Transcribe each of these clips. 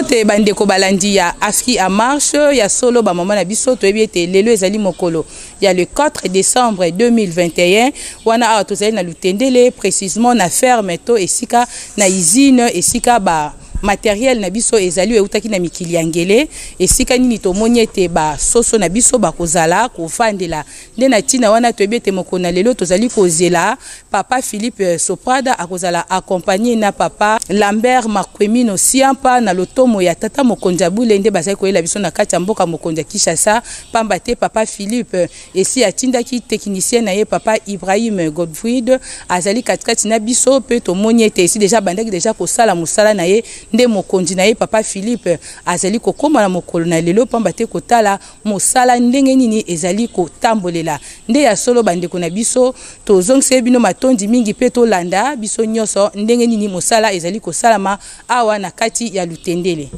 Mbote bandeko balandi ya Afki à marche ya solo ba mama na biso toyebi ete lelo ezali mokolo ya le 4 décembre 2021 wana awa tozali na Lutendele précisément na ferme to esika na usine esika ba materiel na biso ezali eutaki na mikili ya ngele esika nini tomoni ete basoso na biso bakozala kovandela nde na ntina wana toyebi ete mokolo na lelo tozali kozela papa Philippe Soprada akozala accompagné na papa Lambert Makwemino Siampa na lotomo ya tata mokonzi ya bule nde bazali koyela biso na kati ya mboka mokonzi ya Kinshasa pamba te papa Philippe esi atindaki technicien na ye papa Ibrahim Godfried azali katikati na biso mpe tomoni ete esi deja abandaki deja kosala mosala na ye nde mokonzi na ye papa Philippe azali kokoma na mokolo na lelo pamba te kotala mosala ndenge nini ezali kotambolela nde ya solo bandeko na biso tozongiseli bino matondi mingi mpe tolanda biso nyonso ndenge nini mosala ezali kosalama awa na kati ya Lutendele.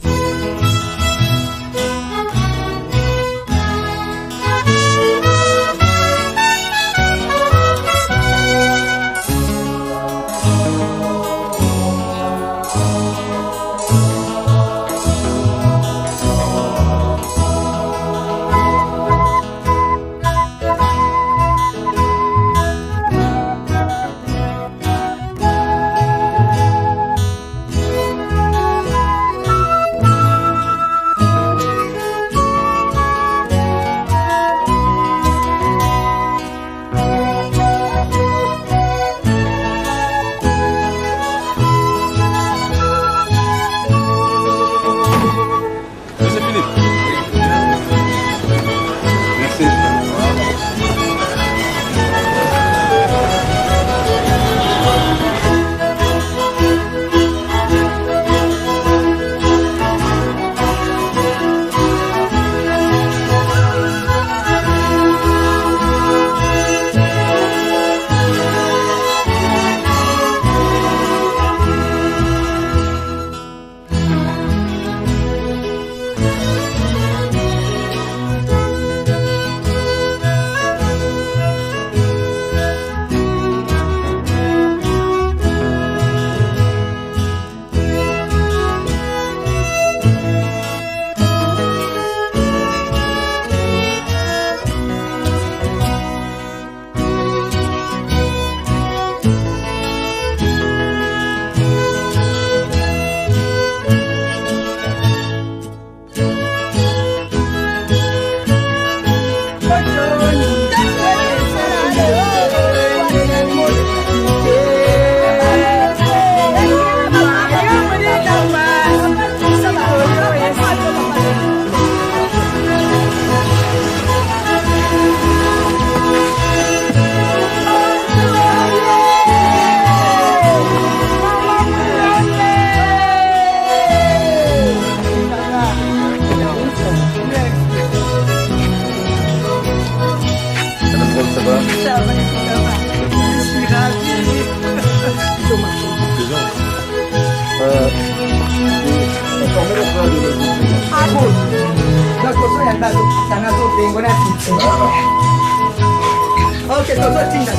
Ok, tozotinda.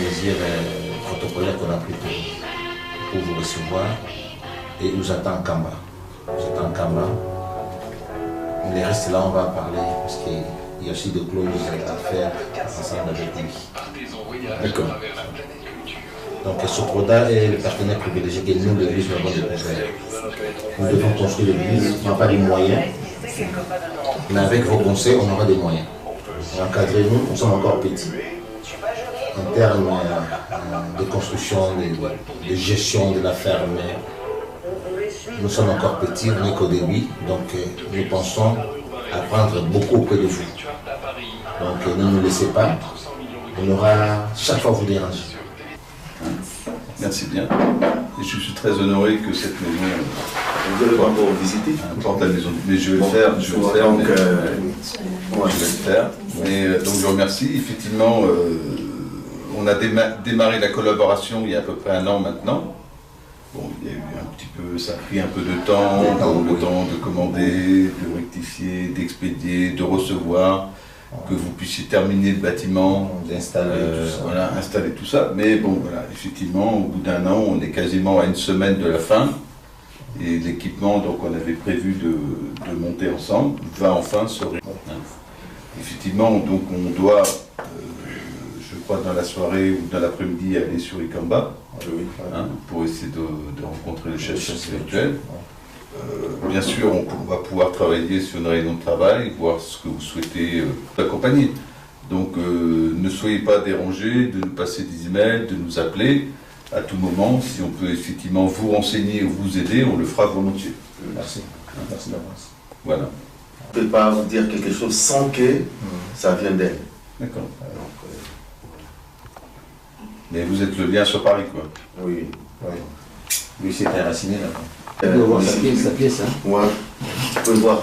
mesures protocolaires qu'on a prises pour vous recevoir. Et nous attend Kamba. Nous attend Kamba. Les restes là, on va parler parce qu'il y a aussi des clauses à faire ensemble avec lui. D'accord. Donc Soproda est le partenaire privilégié que nous, l'église, nous avons découvert. Nous devons construire l'église, on n'a pas les moyens, mais avec vos conseils, on aura des moyens. Encadrez-nous, nous sommes encore petits. En termes de construction, de gestion de la ferme, nous sommes encore petits, on n'est qu'au début, donc nous pensons apprendre beaucoup auprès de vous. Donc ne nous laissez pas, on aura chaque fois vous déranger. Merci bien. Et je suis très honoré que cette maison. Vous allez pas encore visiter. Porte la maison. Mais je vais le faire. Je vais le faire. Donc, mais, je vais le faire. Et donc je vous remercie. Effectivement, on a démarré la collaboration il y a à peu près un an maintenant. Bon, il y a eu un petit peu, ça a pris un peu de temps, le temps de commander, de rectifier, d'expédier, de recevoir, que vous puissiez terminer le bâtiment, d'installer tout ça. Voilà, installer tout ça. Mais bon, voilà, effectivement, au bout d'un an, on est quasiment à une semaine de la fin. Et l'équipement, donc, on avait prévu de monter ensemble, va enfin se réunir. Effectivement, donc, on doit, je crois, dans la soirée ou dans l'après-midi, aller sur Ikamba, hein, pour essayer de rencontrer le chef spirituel. Bien sûr, on va pouvoir travailler sur une réunion de travail, voir ce que vous souhaitez accompagner. Donc, ne soyez pas dérangés de nous passer des emails, de nous appeler à tout moment. Si on peut effectivement vous renseigner ou vous aider, on le fera volontiers. Merci. Merci d'avance. Voilà. Je ne peux pas vous dire quelque chose sans que ça vienne d'elle. D'accord. Mais vous êtes le lien sur Paris, quoi. Oui. Oui. Lui, c'est enraciné là-bas. Tu peux voir sa pièce, hein. Ouais. Tu peux voir.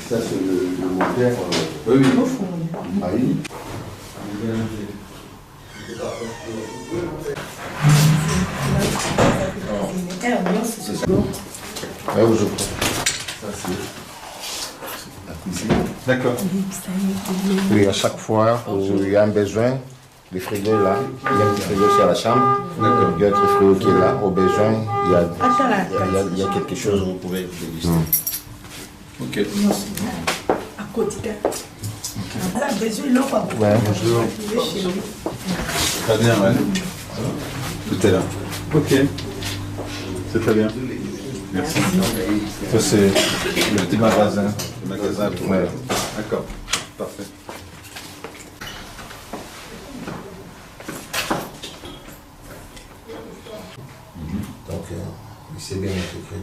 Ça, c'est le moteur. Oui, oui. Ah oui. Ça, c'est la cuisine. D'accord. Oui, à chaque fois où il y a un besoin, le frigo est là. Il y a un petit frigo aussi à la chambre. D'accord. Il y a un petit frigo qui est là. Au besoin, il y a quelque chose où vous pouvez déguster. Ok. Ouais, bonjour. Très bien, ouais. Tout est là. Ok. C'est très bien. Merci. Ça, c'est le petit magasin. Le magasin pour... Ouais. D'accord. Parfait. Donc, il s'est bien intégré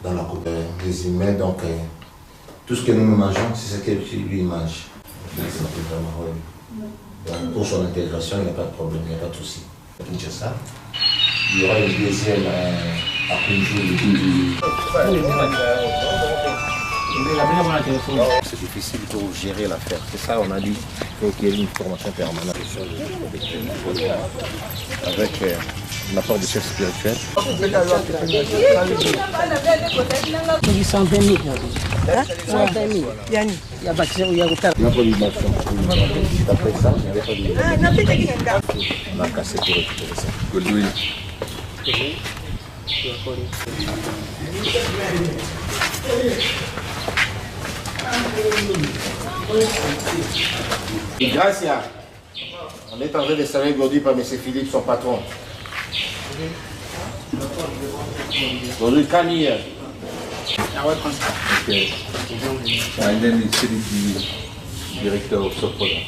dans la coupe des humains. Donc, tout ce que nous, nous mangeons, c'est ce que lui mange. Vraiment, ouais. Donc, pour son intégration, il n'y a pas de problème, il n'y a pas de souci. Kinshasa, il y aura une deuxième à Kunju. C'est difficile pour gérer l'affaire. C'est ça, on a dit qu'il faut qu'il y ait une formation permanente avec l'apport du chef spirituel. 120 000. 120 000. Il y a vaccin, il y a retard. Il n'y a pas d'obligation. D'après ça, il n'y avait pas d'obligation. On a cassé pour récupérer ça. Godwin. Gracia, on est en train de saluer Gordy par M. Philippe, son patron. Gordy, come here. Okay. My name is Philippe, director of Soproda.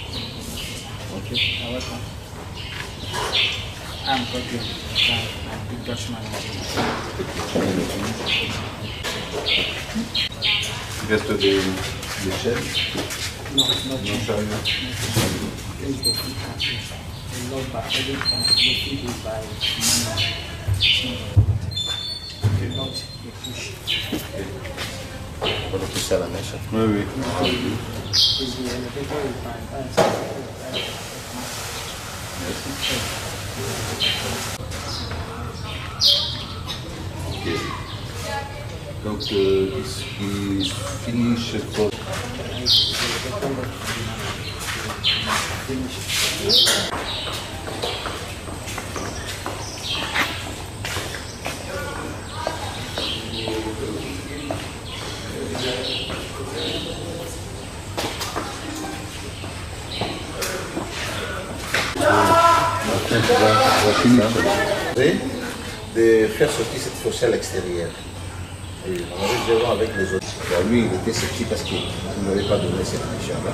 Okay. Welcome. I'm Godwin. I'm the Dutchman. Il reste des chaînes? Non, not Non, sérieux. There is the food company. The love by every the food is by money. Not the push. On a poussé à la mèche. Oui, oui. Is the elevator is by Merci. Donc, euh, il finish for... De faire sortir cette fossé à l'extérieur. Et on avait avec les autres. Bon, lui, il était sceptique parce qu'il ne m'avait pas donné cette mission-là.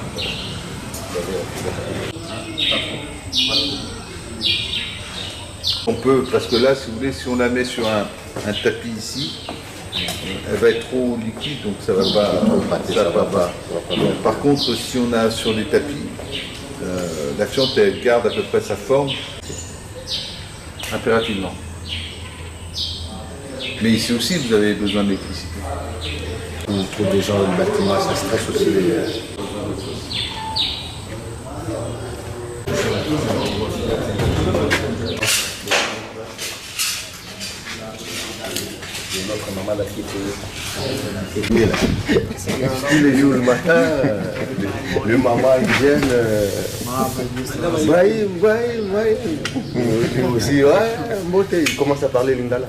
On peut, parce que là, si vous voulez, si on la met sur un, un tapis ici, elle va être trop liquide, donc ça va pas. Ça, va pas. Donc, par contre, si on a sur les tapis, euh, la fiente, elle garde à peu près sa forme impérativement. Mais ici aussi, vous avez besoin d'électricité. On trouve des gens dans le bâtiment, ça stresse aussi les. Notre maman l'a quitté. Tous les jours le matin, le maman il vient. Ouais, ouais, ouais. Aussi, ouais, Mbote, il commence à parler lingala.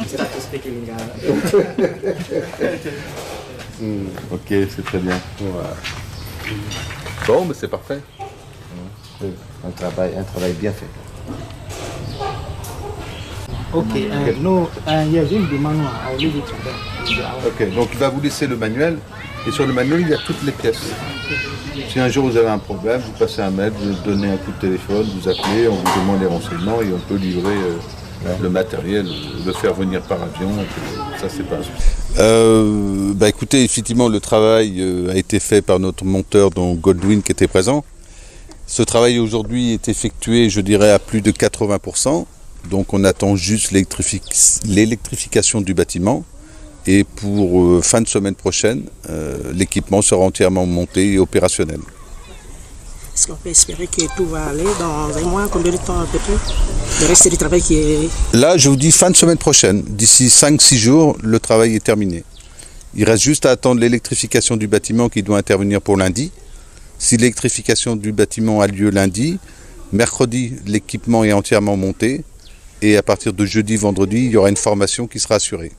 Start to speak Lingala. Ok, c'est très bien. Bon, mais c'est parfait. Un travail, un travail bien fait. Okay, no, yes, in the manual, I'll leave it to them. Ok, donc il va vous laisser le manuel. Et sur le manuel, il y a toutes les pièces. Si un jour vous avez un problème, vous passez un mail, vous donnez un coup de téléphone, vous appelez, on vous demande les renseignements et on peut livrer euh, le matériel, le faire venir par avion. Ça, c'est pas un souci. Euh, bah écoutez, effectivement, le travail euh, a été fait par notre monteur, donc Goldwyn, qui était présent. Ce travail aujourd'hui est effectué, je dirais, à plus de 80%. Donc on attend juste l'électrification du bâtiment. Et pour euh, fin de semaine prochaine, euh, l'équipement sera entièrement monté et opérationnel. Est-ce qu'on peut espérer que tout va aller dans un mois Combien de temps à peu près Le reste du travail qui est... Là, je vous dis fin de semaine prochaine. D'ici 5-6 jours, le travail est terminé. Il reste juste à attendre l'électrification du bâtiment qui doit intervenir pour lundi. Si l'électrification du bâtiment a lieu lundi, mercredi, l'équipement est entièrement monté. Et à partir de jeudi, vendredi, il y aura une formation qui sera assurée.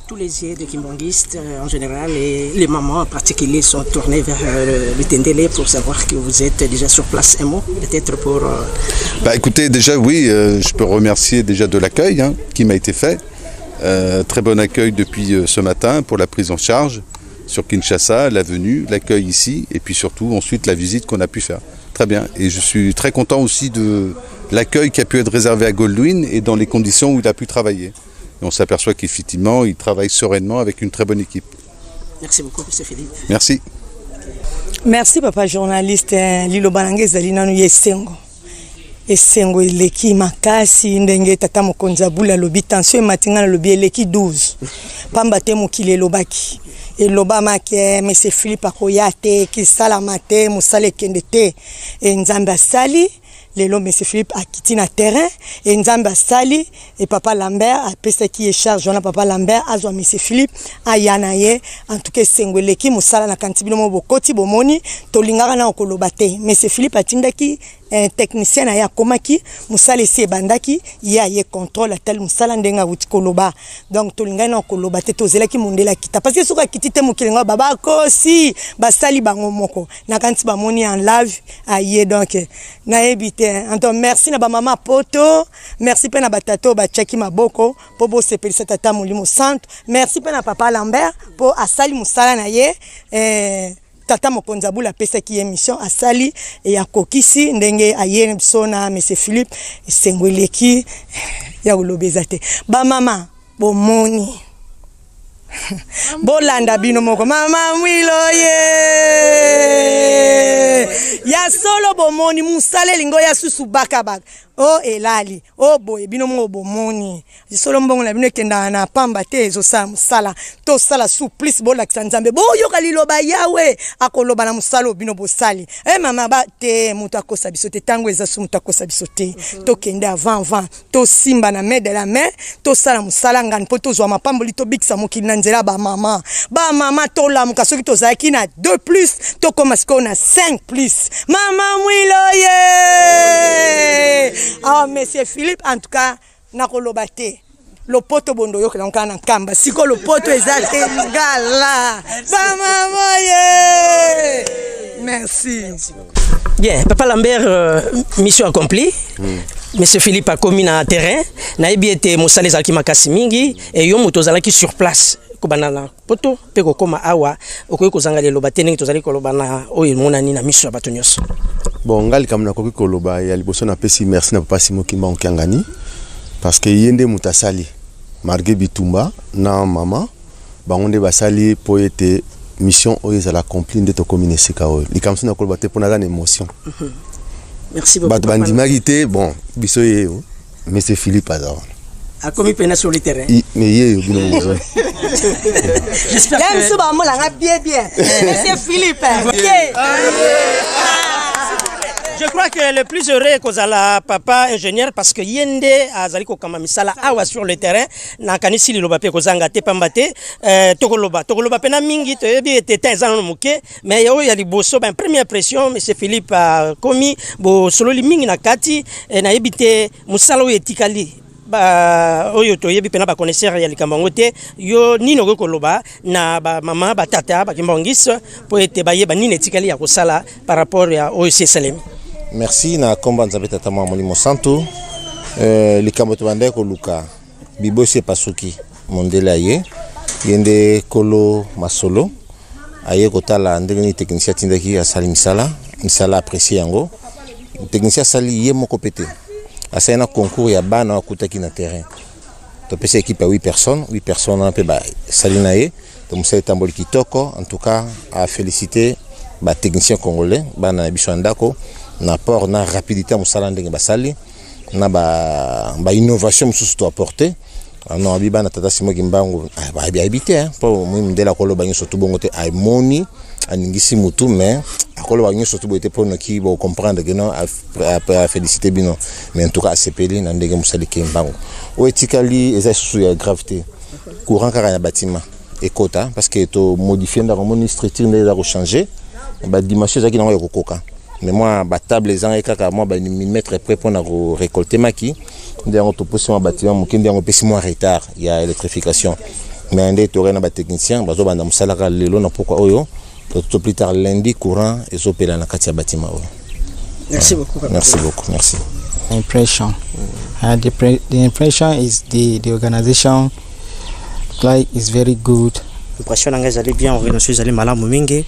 Tous les yeux des kimbanguistes euh, en général et les mamans en particulier sont tournés vers euh, le Tendele pour savoir que vous êtes déjà sur place. Un mot peut-être pour... Euh, bah, écoutez, déjà oui, je peux remercier déjà de l'accueil hein, qui m'a été fait. très bon accueil depuis ce matin pour la prise en charge sur Kinshasa, la venue, l'accueil ici et puis surtout ensuite la visite qu'on a pu faire. Très bien. Et je suis très content aussi de l'accueil qui a pu être réservé à Goldwyn et dans les conditions où il a pu travailler. Et on s'aperçoit qu'effectivement, il travaille sereinement avec une très bonne équipe. Merci beaucoup, M. Philippe. Merci. Merci, papa journaliste. Liloba na nga ezali nanu ya esengo. Esengo eleki makasi ndenge tata mokonzi ya bule alobi tension emati nga nalobi eleki 12 pamba te mokili elobaki elobamaki eh, monsieur Philippe akoya te kisalama te mosala ekende te e Nzambe asali lelo monsieur Philippe akiti na terrain e Nzambe asali e papa Lambert apesaki ye charge wana papa Lambert azwa monsieur Philippe aya na ye en tout cas esengo eleki mosala na kanti bino mo bokoti bomoni tolingaka na koloba te monsieur Philippe atindaki eh, technicien na ye akomaki mosala esi ebandaki ye aye contrôle atali mosala ndenge awuti koloba donc tolingaki na koloba te tozelaki mondele akita parce que soki akiti te mokili ngo babakosi basali bango moko nakanisi bamoni en live aye donc nayebi te anto merci na bamama poto merci mpe na batata oyo batiaki maboko mpo bosepelisa tata molimo santu merci mpe na papa lambert mpo asali mosala na ye eh, tata mokonzi abula apesaki ye mission asali e akokisi ndenge aye biso na monsieur philippe esengo eleki ya koloba eza te bamama bomoni bolanda bino moko mama mwilo ye ya solo bomoni mosala elingi oya susu bakabaka. O elali o boye bino moko bomoni solo mbongo na bino ekendaka na pamba te ezosala mosala tosala su plus bolakisa nzambe boyoka liloba yawe akoloba na mosala oyo bino bosali e mama ba te moto akosa biso te ntango eza su moto akosa biso te tokende avant avant tosimba na main de la main tosala mosala ngani mpo tozwa mapamboli tobikisa mokili na nzela bamama bamama tolamuka soki tozalaki na 2 plus tokóma sikoyo na 5 plus mama mwiloye awa monsieur Philippe, en tout cas nakoloba te lopoto bondo oyokela ngo kaka na nkamba sikoyo lopoto eza te ngala bamama ye merci. Bien, Papa Lambert, mission accomplie. Monsieur Philippe akomi na terrain. Nayebi ete mosala ezalaki makasi mingi e yo moto ozalaki sur place kobanda na poto mpe kokóma awa, okoki kozanga liloba te ndenge tozali koloba na oyo emonani na miso ya bato nyonso. Bon, ngai likambo nakoki koloba ya liboso, napesi merci na papa Simon Kimbangu Kiangani, parce que ye nde moto asali malgré bitumba na mama bango nde basali mpo ete mission oyo ezala accompli nde tokómi na esika oyo. Likambo so nakoloba te mpo naza na émotion. Merci beaucoup. Bato bandimaki te. Bon, biso ye oyo monsieur Philippe aza wana. Akomi mpenza sur le terrain. Mais ye oyo bino bozwa. J'espère ya que miso bamonanga bien bien, monsieur Philippe. Bien. Je crois que le plus heureux kozala papa ingénieur, parce que ye nde azali kokamba misala awa sur le terrain. Nakanisi liloba mpe kozanga te pamba te tokoloba mpenza mingi, toyebi ete temps eza nano moke, mais oyo ya liboso, ba première impression, monsieur Philippe akomi, bosololi mingi na kati, nayebi te mosala oyo etikali ba oyo toyebi mpenza baconnaisseur ya likambo yango te. Yo nini okoki koloba na bamama, batata bakimbangisi mpo ete bayeba nini etikali ya kosala par rapport ya oyo esi esalemi? Merci. Na nkombo ya Nzambe Tata, Mwa, Molimo Santu, likambo tobandaki koluka bibosi epasuki. Mondele aye, ye nde kolo masolo, aye kotala ndenge nini technicien atindaki asali misala. Misala apprécie yango. Technicien asali ye moko mpe te, asali na concours ya bana oyo akutaki na terrain. Topesi équipe ya 8 personnes, 8 personnes wana mpe basali na ye. To mosala etamboli kitoko. En tout cas, afélicité batechnicien congolais, bana na biso ya ndako, na apport na rapidité ya mosala ndenge basali na bainnovation mosusu to apporte. Non, abi bana tata Simon Kimbangu ayebi te mpo moi mondele akoloba nyonso tu bongo te. Amoni aningisi mutu, mais akoloba nyonso tu boye te mpo noki bocomprendre ke non, afélicité bino. Mais en tout cas asepeli na ndenge mosali Kimbangu. Oyo etikali eza lisusu ya grave te, courant kaka na bâtiment ekota, parce que tomodifie ndako, omoni structure nde eza kochange, badimension ezalaki nango ya kokoka, mais mwa batable ezangaki kaka mwa bamillimètre près mpona korécolte maki. Nde yango topusi mwa bâtiment moke, nde yango epesi mwa retard ya électrification. Mais nde torai na batechnicien bazobanda mosala kaka lelo na pokwa oyo, to plus tard lundi courant ezopela na kati ya bâtiment oyo. Merci beaucoup, papa. Merci beaucoup, merci. Impression. The impression is the organization like is very good. Impression na ngai ezali bien, organisation ezali malamu mingi.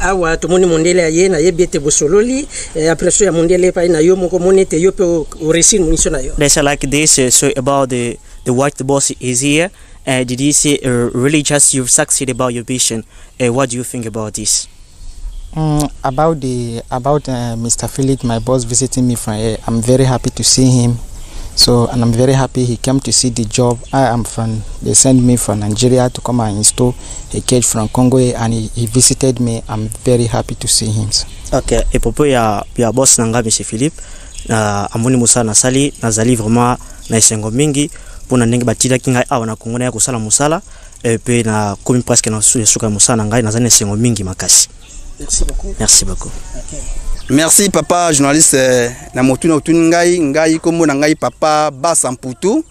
Awa tomoni mondele aye, nayebi ete bosololi impression ya mondele epai na yo moko, omoni ete yo mpe oréussir mission na yo? They say like this, so about the white boss is here. Did he say really just you've succeeded about your mission? What do you think about this? About Mr. Philip, my boss, visiting me from here, I'm very happy to see him. So, and I'm very happy he came to see the job. I am from, they sent me from Nigeria to come and install a cage from Congo, and he visited me. I'm very happy to see him. Ok, et propos ya boss na nga monsieur Philippe, amoni mosala nasali, nazali vraiment na esengo mingi mpona ndenge batindaki ngai awa na Kongo naya kosala mosala mpe nakomi presque na suka ya mosala na ngai, nazali na esengo mingi makasi. Merci beaucoup. Merci beaucoup. Merci, papa journaliste. Na motuna otuni ngai, ngai kombo na ngai papa Basa Mputu,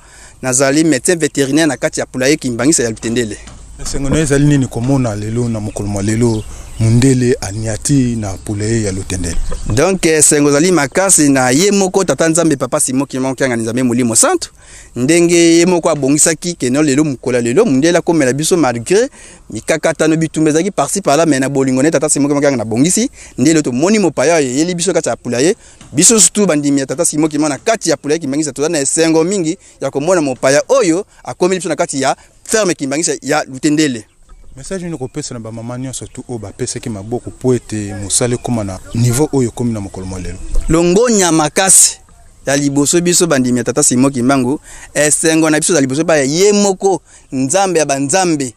nazali médecin vétérinaire na kati ya poulailler Kimbangisa ya Lutendele. Esengo na yo ezali nini komona lelo na mokolo mwa lelo mundele aniati na poulailler ya Lutendele? Donc esengo ezali makasi na ye moko tata Nzambe papa Simon Kimbangu Kiangani, Nzambe Molimo Santu, ndenge ye moko abongisaki keno lelo, mokolo ya lelo, mundele akomela biso malgré mikakatano, bitumba ezalaki par-ci par-là, mais na bolingo ne tata Simon Kimbangu Kiangani abongisi nde lelo tomoni mopaya oyo eyeli biso kati ya poulailler. Biso surtout bandimi ya tata Simon Kimbangu na kati ya poulailler Kimbangisa toza na esengo mingi ya komona mopaya oyo akomeli biso na kati ya ferme Kimbangisa ya Lutendele. Message nini okopesa na bamama nyonso tu oyo bapesaki maboko mpo ete mosala ekóma na niveau oyo ekómi na mokolo mwa lelo? Longonya makasi ya liboso, biso bandimi ya tata Simon Kimbangu, esengo na biso ya liboso epai ya ye moko Nzambe ya banzambe,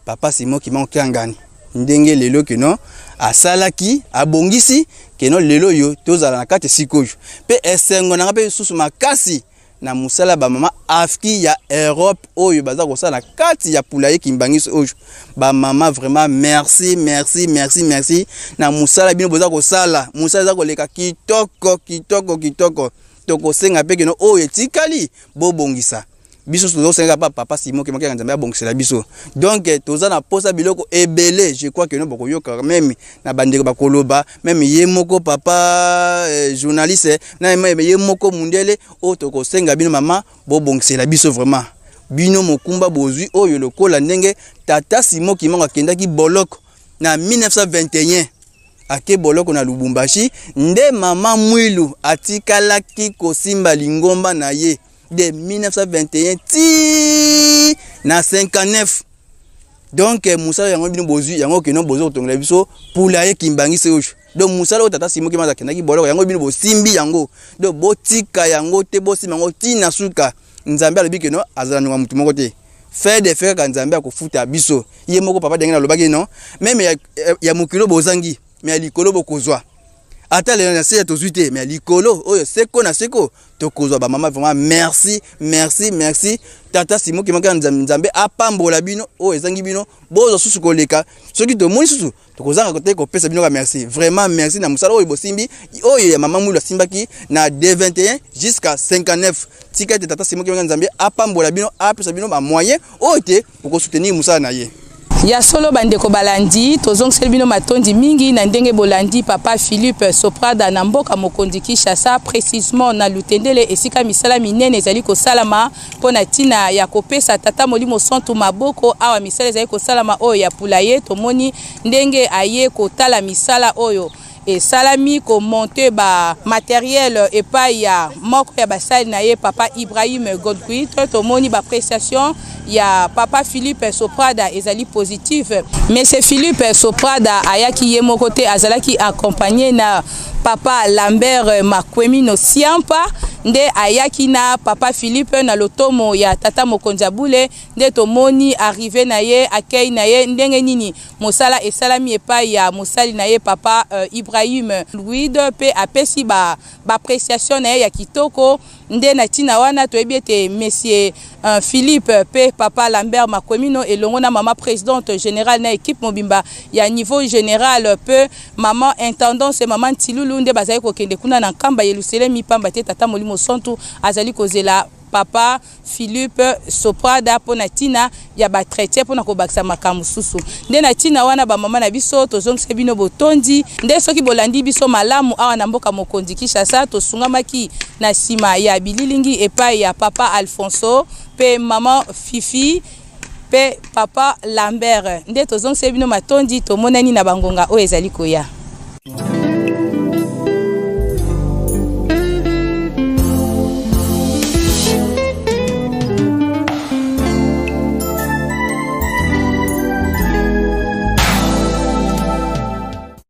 papa Simon Kimbangu Kiangani, ndenge lelo keno asalaki, abongisi keno lelo oyo tozala na kati esika oyo. Mpe esengo na nga mpe lisusu makasi na mosala ya bamama AFKI ya Europe oyo baza kosala na kati ya poulailler kimbangisi oyo. Bamama, vraiment merci, merci, merci, merci na mosala bino boza kosala. Mosala eza koleka kitoko, kitoko, kitoko. Tokosenga mpe keno oyo etikali bobongisa. Biso tozosenga pa papa Simon Kimbangu Nzambe abongisela biso. Donc toza na posa biloko ebele. Je crois que no bokoyoka même na bandeko bakoloba, même ye moko papa journaliste na ye moko mundele oyo. Tokosenga bino mama bobongisela biso vraiment. Bino mokumba bozwi oyo, lokola ndenge tata Simon Kimbangu akendaki boloko na 1921, ake boloko na Lubumbashi, nde mama Mwilu atikalaki kosimba lingomba na ye de 1921 ti na 59. Donc mosala yango bino bozwi yango, keno boza kotongela biso poulailler kimbangisi oyo. Donc mosala oyo tata Simon Kimbangu akendaki boloko, yango bino bosimbi yango. Donc botika yango te, bosimba yango ntina suka. Nzambe alobi keno azala ndonga motu moko te, fait de fait kaka Nzambe akofuta biso ye moko. Papa ndenge nalobaki non, même ya mokilo bozangi, mais ya likolo bokozwa. Ata lelo na se ya tozwi te, mais likolo oyo seko na seko tokozwa. Bamama, vraiment merci, merci, merci. Tata Simon Kimbangu Nzambe apambola bino. Oyo ezangi bino, bozwa susu koleka. Soki tomoni susu, tokozanga te kopesa bino ka merci. Vraiment merci na mosala oyo bosimbi, oyo ya mama Mwilu asimbaki na D21 jusqu'à 59. Tika ete tata Simon Kimbangu Nzambe apambola bino, apesa bino bamoyen oyo te okosoutenir mosala na ye. Ya solo, bandeko balandi, tozongiseli bino matondi mingi na ndenge bolandi papa Philippe Soprada na mboka mokonzi Kinshasa, précisement na Lutendele, esika misala minene ezali kosalama mpo na ntina ya kopesa tata Molimo Santu maboko. Awa misala ezali kosalama oyo ya poulailler. Tomoni ndenge aye kotala misala oyo esalami, komonter ba matériel epai ya moko ya basali na ye, papa Ibrahim Godquit. Tomoni baappréciation ya papa Philippe Soprada ezali positive. Monsieur Philippe Soprada ayaki ye moko te, azalaki accompagné na papa Lambert Makwemino Siampa. Nde ayaki na papa Philippe na lotomo ya tata mokonzi ya bule. Nde tomoni arrivée na ye, accueil na ye, ndenge nini mosala esalami epai ya mosali na ye, papa Ibrahim Louide, mpe apesi baappréciation ba na ye ya kitoko. Nde na ntina wana toyebi ete monsieur Philippe mpe papa Lambert Makwemino elongo na mama présidente générale na équipe mobimba ya niveau général mpe mama intendance, mama Ntilulu, nde bazali kokende kuna na Nkamba Yelusalemi, pamba te tata Molimo Santu azali kozela papa Philippe Soprada mpo na ntina ya baentretien, mpona kobakisa makambo mosusu. Nde na ntina wana, bamama na biso, tozongisa bino botondi. Nde soki bolandi biso malamu, awa na mboka mokonzi Kinshasa, tosungamaki na nsima ya bililingi epai ya papa Alfonso mpe mama Fifi mpe papa Lambert. Nde tozongisa bino matondi. Tomonani na bangonga oyo ezali koya.